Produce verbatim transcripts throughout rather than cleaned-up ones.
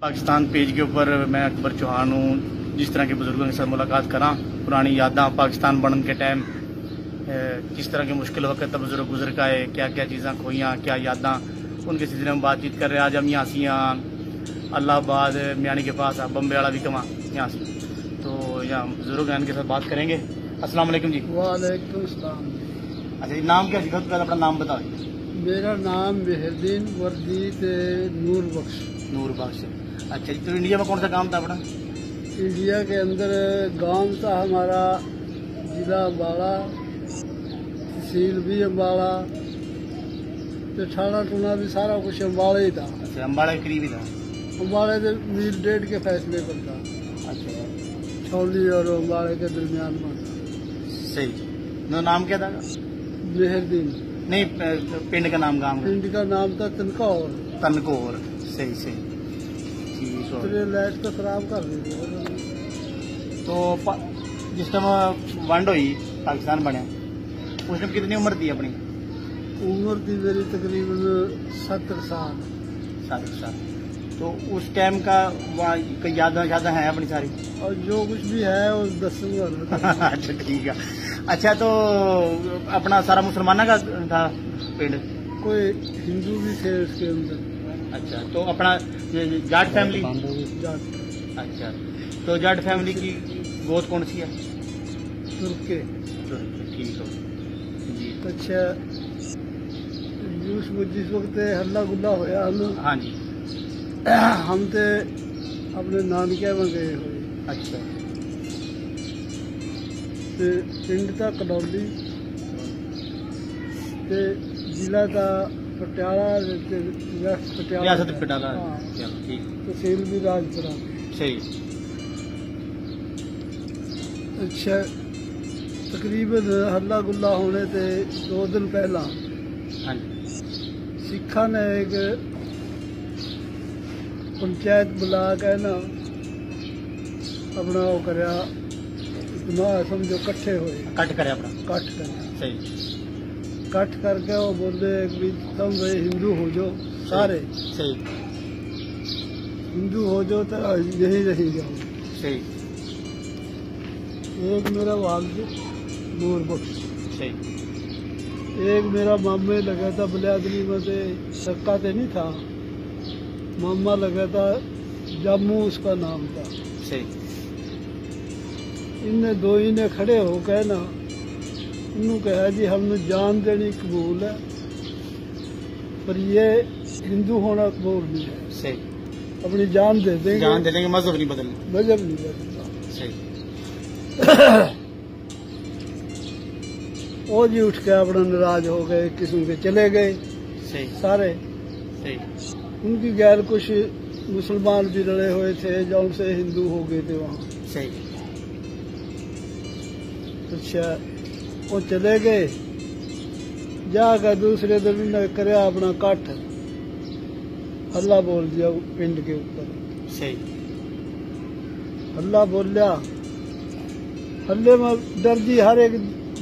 पाकिस्तान पेज के ऊपर मैं अकबर चौहान हूँ। जिस तरह के बुजुर्गों के साथ मुलाकात करा, पुरानी यादां, पाकिस्तान बनने के टाइम, अ, किस तरह के मुश्किल वक्त बुजुर्ग गुजर के आए, क्या क्या चीज़ां खोइयां, क्या यादां, उनके सिलसिले में बातचीत कर रहे हैं। आज हम यहाँ से, यहाँ इलाहाबाद मियानी के पास, बम्बे वाला भी कमा यहाँ से, तो यहाँ बुजुर्ग हैं, इनके साथ बात करेंगे। अस्सलाम वालेकुम जी। वालेकुम सलाम जी। अच्छा जी, नाम क्या जी? सबसे पहले अपना नाम बताओ। मेरा नाम मेहरदीन वर्दी ते नूर बख्श। नूर बख्श। अच्छा जी, तो इंडिया में कौन सा गांव था अपना? इंडिया के अंदर गांव था हमारा जिला अम्बाला, तहसील भी अम्बाला, तो ठाणा टूणा भी सारा कुछ अम्बाला ही था। अच्छा, अम्बाला के करीब ही था। अम्बाले से मील डेढ़ के फासले पर था। अच्छा। छौली और अम्बाले के दरमियान में था। सही। ना, नाम क्या था? मेहरदीन। नहीं, प-, पिंड का नाम, गांव का? पिंड का नाम था तनकौर। तनकौर, सही, सही। ठीक है। तेरे लाइट तो खराब कर दी थी। तो प-, जिस टाइम वंड हुई, पाकिस्तान बने, उस टाइम कितनी उम्र थी अपनी? उम्र थी मेरी तकरीबन सत्तर साल। सात साल। तो उस टाइम का वहाँ कोई यादां, यादां हैं अपनी सारी? और जो कुछ भी है, वो दसूंगा ना। अच्छा, ठीक है। अच्छा, तो अपना सारा मुसलमाना का था पिंड? कोई हिंदू भी थे उसके अंदर। अच्छा, तो अपना ये जाट फैमिली? जाट। अच्छा, तो जाट फैमिली की गोत कौन सी है? तुर्के। तुर्के, ठीक हो जी। अच्छा, जिस, जिस वक्त हल्ला गुल्ला होया हम, हाँ जी। हम ते अपने नानकिया में गए हुए। अच्छा। ते पिंड था कलौली, ते जिला था पटियाला, ते रियासत पटियाला। रियासत पटियाला। हाँ। चलो, ठीक। तहसील भी राजपुरा। सही। अच्छा, तकरीबन हल्ला गुल्ला होने ते दो दिन पहला, हाँ जी। सिखा ने एक पंचायत बुला के ना अपना वो करया, इतना समझो इकट्ठे हुए। इकट्ठ करे अपना। इकट्ठ करे। सही। इकट्ठ करके वो बोले कि भी तुम भाई हिंदू हो जाओ, सही। सारे। सही। हिंदू हो जाओ तो यहीं रह जाओ। सही। एक मेरा वालिद नूर बख्श। सही। एक मेरा मामे लगा था बलियादली में से, सक्का ते नहीं था, मामा लगा था, जामू उसका नाम था। सही। इनने दो ही ने खड़े होकर ना, उन्होंने कहा जी, हमने जान देनी कबूल है, पर ये हिंदू होना कबूल नहीं है। सही। अपनी जान दे देंगे। जान दे देंगे, मजहब नहीं बदलना। मजहब नहीं बदलना। सही। वो जी उठ के अपना नाराज हो गए, किस्म के चले गए। सही। सारे। सही। उनकी गैर कुछ मुसलमान भी रले हुए थे, जो उनसे हिंदू हो गए थे वहाँ। सही। अच्छा, वो चले गए, जाकर दूसरे दिन उन्हें करया अपना कट्ठ, हल्ला बोल दिया पिंड के ऊपर। सही। हल्ला बोल्या, हल्ले में डर जी हर एक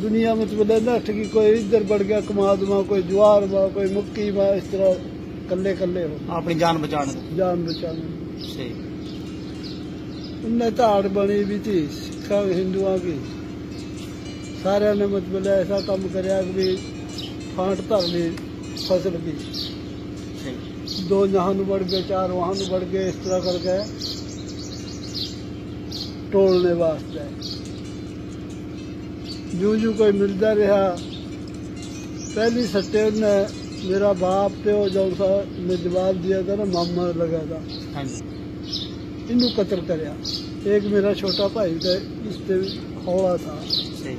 दुनिया में तो बोले ना कि कोई इधर बढ़ गया कमाद में, कोई ज्वार में, कोई मक्की में, इस तरह कल्ले कल्ले हो। अपनी जान बचाने। जान बचाने। सही। उनने धाड़ बनी भी थी सिखा हिंदुआ की, सारे ने मतलब ऐसा काम करया कि भी फांट धर ली फसल की। सही। दो यहाँ बढ़ गए, चार वहाँ बढ़ गए, इस तरह करके टोलने वास्ते। जू जू कोई मिलता रहा, पहली सट्टे उन्हें मेरा बाप ते वो जो सा मैं जवाब दिया था ना, मामा लगा था। हाँ जी। इन्हू कत्ल करया। एक मेरा छोटा भाई था, इससे हौला था। सही।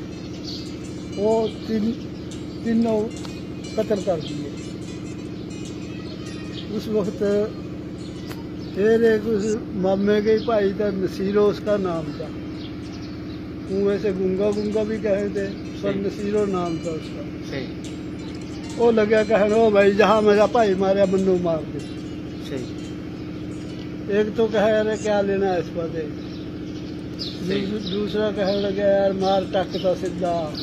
वो तीन, तीनों कत्ल कर दिए। उस वक्त फिर एक उस मामे के ही भाई था, नसीरो उसका नाम था। वो वैसे गूंगा गूंगा भी कहे थे, पर सही। नसीरो नाम था उसका। सही। वो लगे कहने, "ओ भाई, जहाँ मेरा भाई मारे, मन्नू मार दे।" सही। एक तो कहे, "अरे, क्या लेना है इस पर दे।" सही। दूस-, दूसरा कहने लगे, "यार, मार टक तो सीधा।"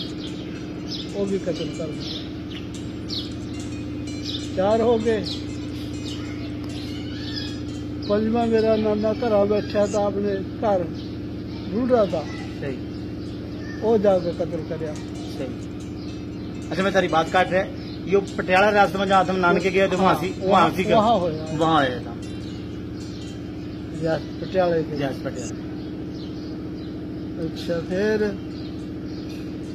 वो भी कत्ल कर दिया। चार हो गए। पंजवा मेरा नाना घरा बैठा था, अपने घर रुढ़ रहा था। सही। वो जाके कत्ल करया। सही। अच्छा, मैं तेरी बात काट रहा। यो पटियाला रियासत में जहाँ तुम नानके गए थे, वहाँ हाँ, सी, वहाँ वहाँ, सी क्या? वहाँ होया। वहाँ होया था। रियासत पटियाले के। रियासत पटियाला। अच्छा, फिर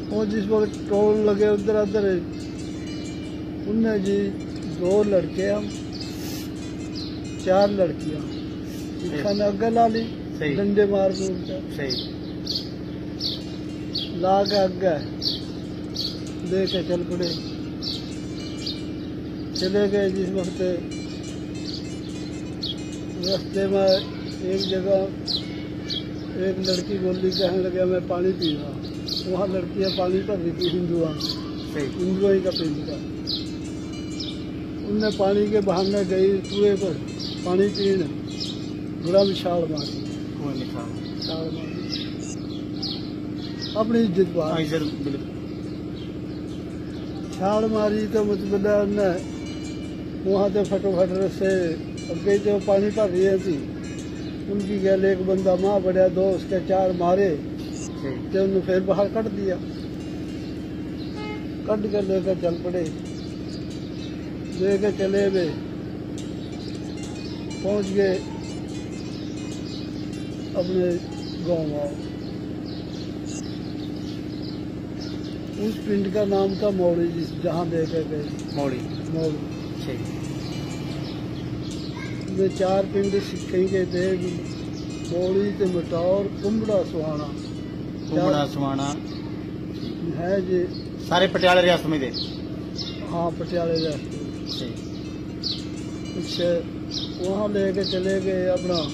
वो जिस वक्त टोल लगे उधर, उधर उनने जी दो लड़के हम, चार लड़कियां। सही। खाने अग्गे ला ली, सही। डंडे मार के उनका। सही। ला के अग्गे लेके चल पड़े। चले गए जिस वक्त, रास्ते में एक जगह एक लड़की बोली, कहने लगे, "मैं पानी पी रहा।" वहाँ लड़कियाँ पानी भर रही थी हिंदुआ में। सही। हिंदुआ ही का पिंड का। उनने पानी के बहाने गई कुएं पर पानी पीने, बड़ा में छाल मारी। कुएं में छाल। छाल मारी। अपनी इज्जत बाहर। हाँ, इज्जत बिल्कुल। छाल मारी तो मतलब उनने वहाँ से फटोफट से, अब गई तो पानी भर रही थी, उनकी गैल एक बंदा माँ बढ़िया, दो उसके चार मारे, ठीक। तो उन्हें फिर बाहर कट दिया, कट के लेकर चल पड़े, लेके चले गए, पहुँच गए अपने गाँव आओ। उस पिंड का नाम था मौली, जिस, जहाँ देखे गए। मौली। मौली। ठीक। ये चार पिंड सिक्खे के थे, मौली ते मटौर, कुंबड़ा सुहाना। कुंबड़ा सुहाना। है जी। सारे पटियाला रियासत में थे? हाँ, पटियाला रियासत में। ठीक। अच्छा, वहाँ लेके चले गए अपना,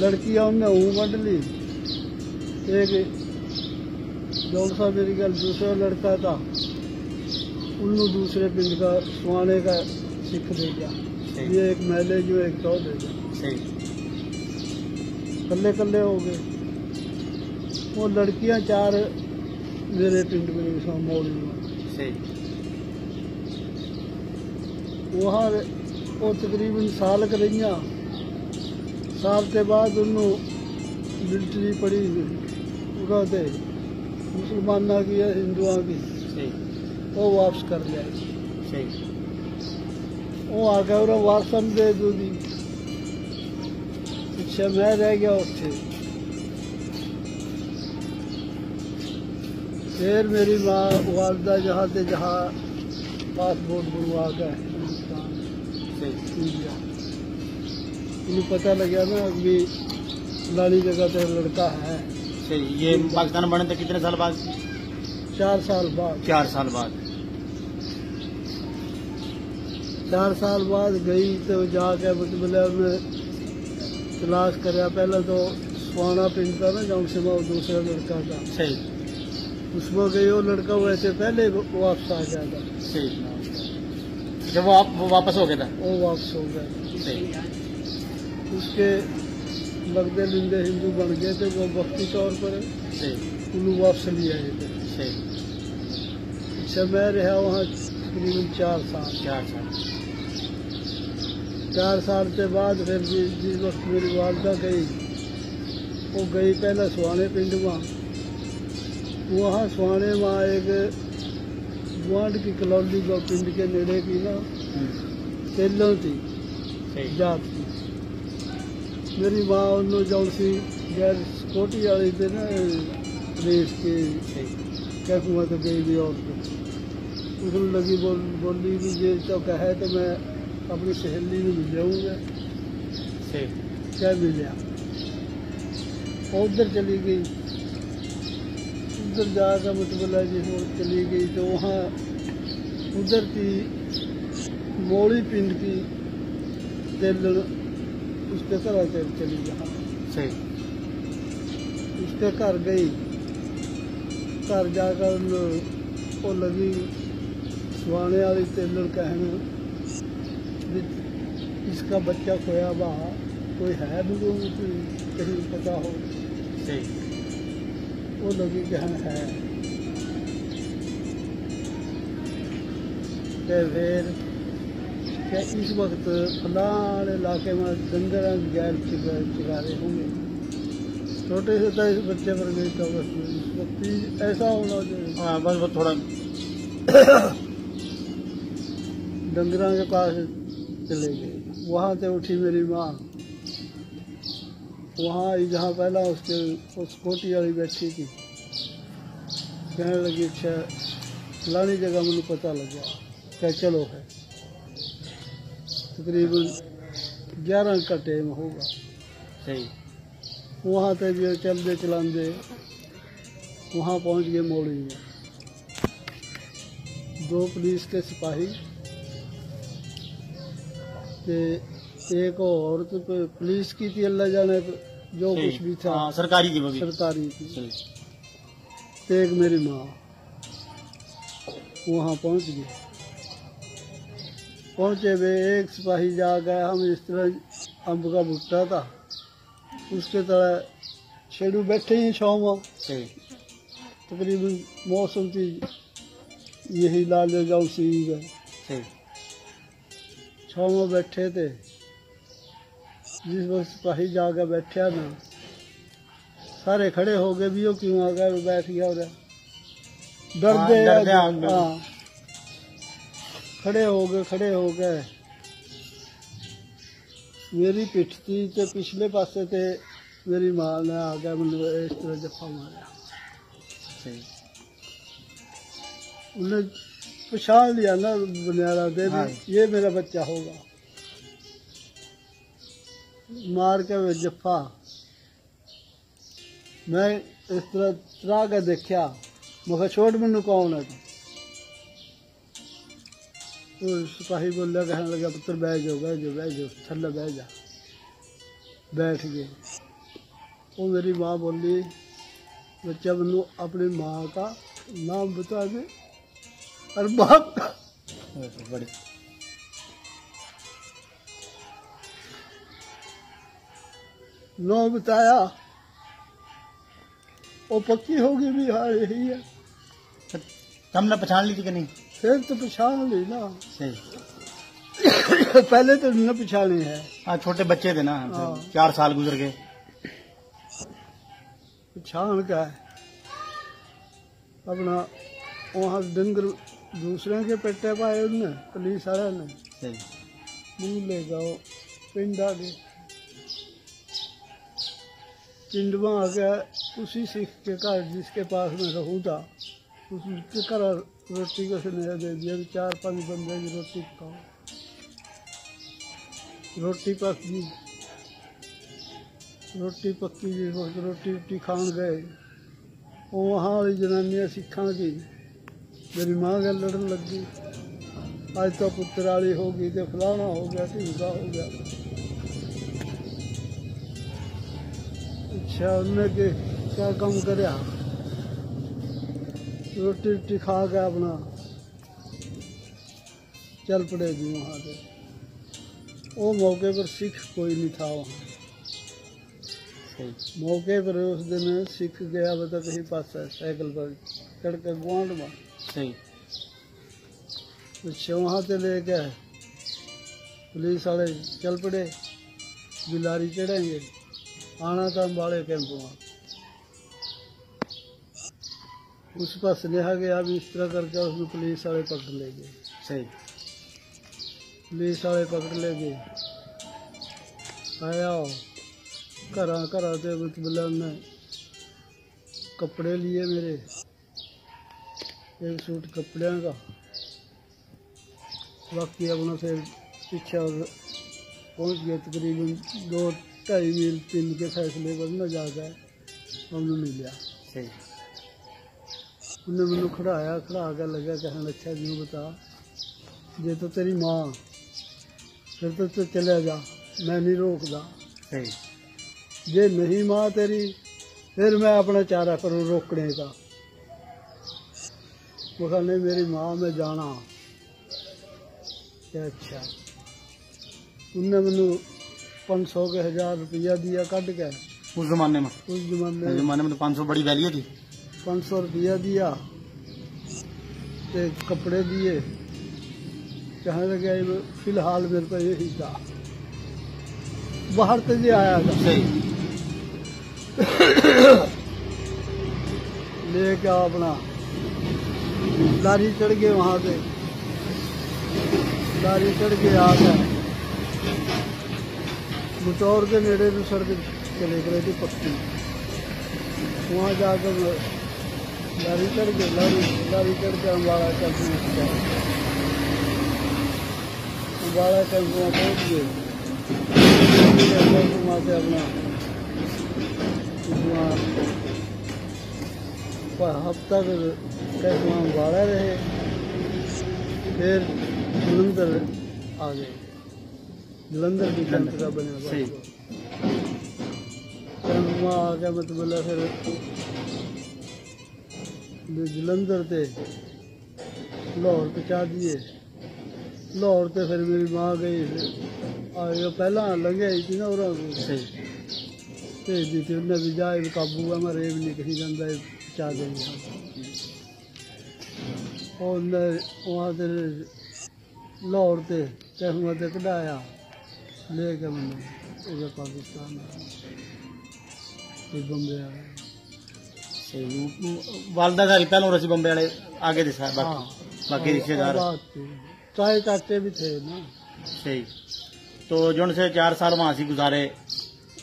लड़कियां उनने ऊँ वंड ली। एक जौन सा मेरी गैल दूसरा लड़का था, उन्होंने दूसरे पिंड का सुहाने का सिख दे दिया। सही। ये एक महले जो एक तो दे दिया। सही। कल्ले कल्ले हो गए। वो लड़कियां चार मेरे पिंड में, मौली में। सही। वहाँ वो तकरीबन साल क रहियां। साल के बाद उन्होंने मिलिट्री पड़ी उड़ा दे, मुसलमाना की या हिंदुआ की। सही। वो वापस कर लिया। सही। वो आके और वारसन दे दो दी। अच्छा, मैं रह गया उठे। फिर मेरी माँ वालदा जहाँ से जहाँ पासपोर्ट बनवा के हिंदुस्तान सही। इंडिया, इन्हें पता लग गया ना कि फलानी जगह तेरा लड़का है। सही। ये पाकिस्तान बनने तक कितने साल बाद? चार साल बाद। चार साल बाद। चार साल बाद गई तो जाके मतलब मैं तलाश करया। पहले तो स्वाना पिंड था ना, जौन से मैं दूसरा लड़का था। सही। उसमें गई, वो लड़का वैसे पहले वापस आ गया था। सही। जब वो आप, वो वापस हो गया था? वो वापस हो गया था। सही। उसके लगते लिंदे हिंदू बन गए थे, वो वक्ती तौर पर सही। उन्हें वापस ले आए थे। सही। अच्छा, मैं रहा वहाँ तकरीबन चार साल। चार साल। चार साल के बाद फिर जि-, जिस वक्त मेरी वालदा गई, वो गई पहले सुहाने पिंड में। वहाँ सुहाने में एक गुआंढ की कलौली जो पिंड के नेड़े की ना, हम्म। तेलों थी सही। जात की। मेरी माँ उन्होंने जौन सी गैर सिक्योरिटी वाली थे ना, पुलिस की, सही। कहूँगा तो गई भी और तो। उसने लगी बोल, बोली भी, "ये तो कहे तो मैं अपनी सहेली में मिल जाऊँगा।" सही। क्या मिला? वो उधर चली गई। उधर जाकर मतलब जिस वक्त चली गई तो वहाँ उधर की मौली पिंड की तेलन उसके घर चल-, चली गया। सही। उसके घर गई, घर जाकर उन-, वो लगी सुहाने वाली तेलन कहने भी इसका बच्चा खोया हुआ कोई है भी कोई, कोई कहीं पता हो। सही। वो लगी कहन है। ते फिर इस वक्त फलाने इलाके में डंगर गैर चरा रहे होंगे। छोटे से तो इस बच्चे पर गई तो बस इस वक्त ही ऐसा होना चाहिए। हाँ, बस वो थोड़ा डंगरां के पास चले गए। वहाँ से उठी मेरी माँ, वहाँ आई जहाँ पहला उसके, उस कोठी वाली बैठी थी। कहने लगी, "अच्छा, फलानी जगह मैंने पता लग गया।" क्या चलो है, तकरीबन ग्यारह का टाइम होगा। सही। वहाँ तक जो चलते चलाते वहाँ पहुँच गए मौली में। दो पुलिस के सिपाही ते एक औरत, तो पुलिस की थी, अल्लाह जाने जो कुछ भी था। हाँ, सरकारी थी वो भी। सरकारी थी। सही। ते एक मेरी माँ वहाँ पहुँच गई। पहुँचे वे एक सिपाही जाके, हम इस तरह अम्ब का भुट्टा था, उसके तले छेड़ू बैठे ही छाँव में। सही। तकरीबन मौसम थी यही ला ले जाऊँ सी है। सही। छाँव में बैठे थे। जिस वक्त सिपाही जाके बैठा ना, सारे खड़े हो गए, "भी यो क्यों आ गया, बैठ गया उधर?" डर हाँ, दे डर दे, हाँ, हाँ। खड़े हो गए, खड़े हो गए। मेरी पिठ थी ते पिछले पासे ते मेरी माँ ने आके मैंने इस तरह जफा मारा। सही। उन्हें पहचान लिया ना बनियारा दे भी, हाँ। ये मेरा बच्चा होगा। मार के वे जफा, मैं इस तरह तरा के देखा, मैं कहा, "छोड़, मैनू कौन है तू?" तो सिपाही बोले, कहने लगा, "पुत्र, बह जाओ, बह जाओ, बह जाओ, थल्ले बह जा।" बैठ गए। वो मेरी माँ बोली, "बच्चा, मैनू अपनी माँ का नाम बता दे और बाप का।" बड़े नाम बताया, वो पक्की होगी भी, हाँ, यही है। तो तमने पहचान ली थी कि नहीं? फिर तो पहचान ली ना। सही। पहले तो न पहचानी है। हाँ, छोटे बच्चे थे ना, हाँ। चार साल गुजर गए। पहचान का है अपना, वहाँ डंगर दूसरे के पेटे पाए उनने, पुलिस वाले ने। सही। मुँह ले जाओ, पिंड आ गए। पिंड में आके उसी सिख के घर जिसके पास मैं रहूँ था, उसके घर रोटी को स्नेह दे दिया कि चार पांच बंदे की रोटी पकाओ। रोटी पक गई, रोटी पक्की, जिस वक्त रोटी, रोटी खान गए, वो वहाँ वाली जनानियाँ सिखा की मेरी माँ के लड़न लग गई, "आज तो पुत्र आली होगी, ते फलाना हो गया, ढिमका हो गया।" अच्छा, उनने के क्या काम करया? रोटी, रोटी खा के अपना चल पड़े जी वहाँ से। वो मौके पर सिख कोई नहीं था वहाँ। सही। मौके पर उस दिन सिख गया, बता कहीं पास है, साइकिल पर चढ़ के गुआंढ में। सही। अच्छा, वहाँ से लेके पुलिस वाले चल पड़े, बिलारी चढ़ेंगे, आना था अम्बाले कैंप में। उस पर स्नेहा गया, भी इस तरह करके उसने पुलिस वाले पकड़ ले गए। सही। पुलिस वाले पकड़ ले गए, आया हो, घरा, घरा ते मतलब ने कपड़े लिए मेरे, एक सूट कपड़ियाँ का, बाकी अपना फिर पीछे पहुँच गए, तकरीबन दो ढाई मील, तीन के फासले पर न जाकर हमने मिलिया। सही। उन्हें मैंने खड़ाया, खड़ा के लगा कहने, "अच्छा जी बता, ये तो तेरी माँ, फिर तो तू चले जा, मैं नहीं रोकदा।" सही। "ये नहीं माँ तेरी, फिर मैं अपने चारा पर रोकने का।" वो कहा, "नहीं, मेरी माँ, मैं जाना।" क्या अच्छा। उनने मैनू पाँच सौ के, हजार रुपया दिया कट के। उस जमाने में? उस जमाने उस में। जमाने में तो पाँच सौ बड़ी वैल्यू थी। पाँच सौ रुपया दिया, ते कपड़े दिए, कहने लगे, "ये फिलहाल मेरे पे यही था।" बाहर से जे आया था। सही। लेके अपना लारी चढ़ गए वहां से। लारी चढ़ के आ गए। गुटौर के नेड़े भी सड़क चले गए थी पक्की। वहां जाकर लारी चढ़ के, लारी, लारी चढ़ के अम्बाड़ा टेम्पो में, अम्बाड़ा टेम्पो में पहुंच गए। टेम्पो में से अपना वहाँ पर हफ्ता भर टेम्पो में अम्बाड़ा रहे, फिर जलंधर आ गए। जलंधर भी जलंधर। टेम्पो का बना हुआ सही। था। टेम्पो में आ गया, मतलब, फिर जलंधर ते लाहौर पहुंचा दिए। लाहौर ते फिर मेरी माँ गई, फिर आ, ये पहला लंघे आई थी ना, और सही। भेज दी थी उन्हें भी, जाए भी काबू है, हमारे भी नहीं कहीं जाता है, पहुंचा देंगे हम। और उन्हें वहाँ से लाहौर ते, ते वहाँ ते कढ़ाया, लेके मैंने उधर पाकिस्तान, फिर बम्बे आया। सही, वो, वो वालदा सारी पहलों रसी बम्बे वाले आगे दे सारे बाकी, हाँ, बाकी हाँ, रिश्तेदार। बात थी। चाहे चाचे भी थे ना। सही। तो जोन से चार साल वहाँ से गुजारे।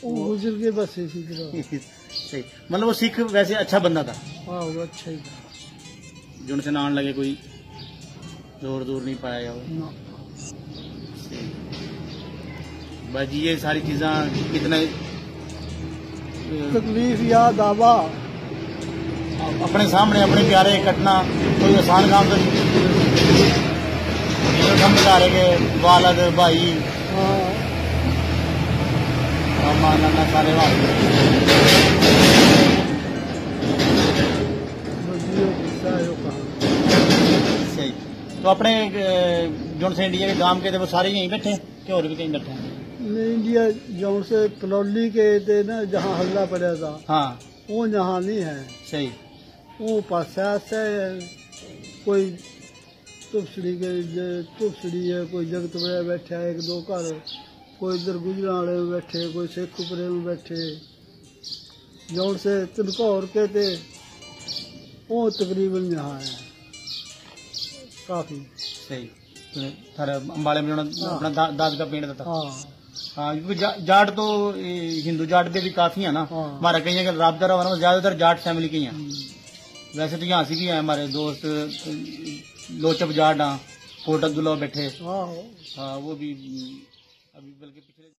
वो गुजर गए बस इसी तरह। सही, मतलब वो सिख वैसे अच्छा बंदा था। हाँ, वो अच्छा ही था। जोन से ना आने लगे कोई जोर दूर नहीं पाया हो। ना। सही। बस ये सारी चीज़ां कितने तकलीफ या दावा। अपने सामने अपने प्यारे कटना कोई आसान काम तो नहीं। हम प्यारे के वालद, भाई, हाँ। मामा, नाना सारे वहाँ। सही। तो अपने, अ, जोन से इंडिया के गांव के थे, वो सारे यहीं बैठे हैं कि और भी कहीं बैठे हैं? नहीं, इंडिया जोन से कलौली के थे ना, जहाँ हल्ला पड़ा था। हाँ। वो यहाँ नहीं है। सही। वो पासा से कोई तुपसड़ी के, जे तुपसड़ी है, कोई जगत बड़े बैठा है, एक दो घर, कोई इधर गुजरावाले में बैठे, कोई शेखुपुरे में बैठे, जोन से तिनको और के थे, वो तकरीबन यहाँ है काफी। सही। थारे अम्बाले में जोन हाँ। अपना दा-, दाद का पेड़ था। हाँ। हाँ, क्योंकि जा-, जाट तो, ए, हिंदू जाट दे भी काफी है ना। हाँ। हमारा कहीं अगर राबता रहा ना, ज्यादातर जाट फैमिली के ही हैं। हम्म। वैसे तो यहाँ से भी हैं हमारे दोस्त, लोचप जाट हैं, कोट अब्दुल्ला बैठे। हाँ। हाँ, वो भी, अभी बल्कि पिछले